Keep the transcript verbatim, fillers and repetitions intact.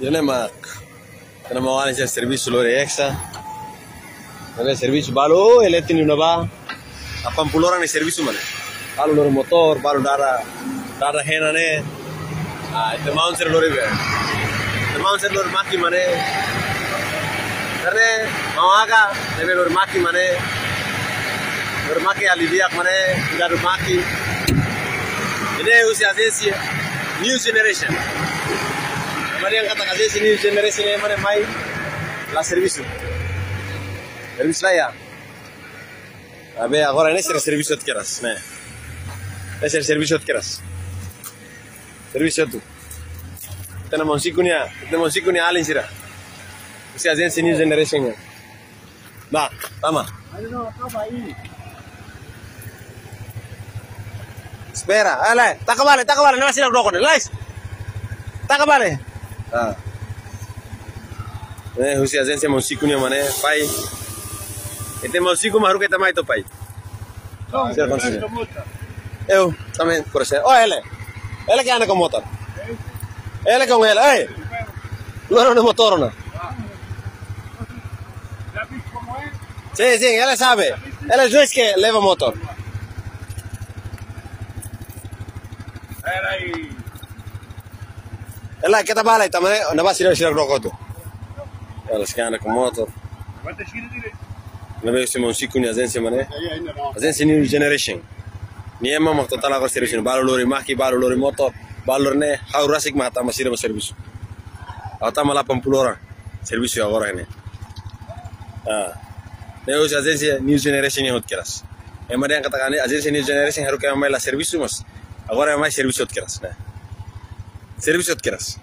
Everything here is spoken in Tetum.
Ne'e mak. Ita-nia maun-alin sira servisu lori Hexa. Ne'ebé servisu balu, oh, ele tini na ba. Delapan puluh orang ne'e servisu mane. Balu lori motór, balu dada, dada hena ne'e. Ah, ita-nia maun sira lori be. Ita-nia maun sira lori maki mane. Karena maun Aga, ne'ebé lori maki mane. Lori maki aliviak mane, cuidadu maki. Ne'e husi ajénsia New Generation. Ema dehan katak ajénsia New Generation ne'e ema ne'e mai la servisu. Servisu la iha. Maibé agora ne'e sira servisu hotu kedas, ne'e. Ne'e sira servisu hotu kedas. Servisu hotu. Ita-nia maun Siku nia, ita-nia maun Siku nia alin sira. Husi ajénsia New Generation nian. Ba, tama. Espera, ele, taka bale, taka bale, ne'e la sira doko ne'e, lais. Taka bale. Ah. Eh, husi ajénsia maun Siku nian mane, pai. Ita-nia maun Siku mak haruka ita mai to'o pai. Sira konsege. Eu também, por exemplo. Oh, ele. Ele que anda com motor. Ele com ele, ei. Não, não, não, motor, não. Sim, sim, ele sabe. Ele diz que leva motor. Ela, keta bale, também, na base, sira doko hotu. Ela se anda com motor. Ne'ebé husi maun Siku nia ajénsia mane. Ajénsia New Generation. Nia ema mak totál agora servisu. Balu lori maki, balu lori motór, balu lori ne'e, ha'u rasik mak hatama sira mak servisu. Ha'u hatama delapan puluh orang. Servisu agora ne'e. Ah. Ne'e husi ajénsia New Generation nian hotu kedas. Ema dehan katak ajénsia New Generation haruka ema mai la servisu mas. Agora ema mai servisu hotu kedas, ne'e. Servisu hotu kedas.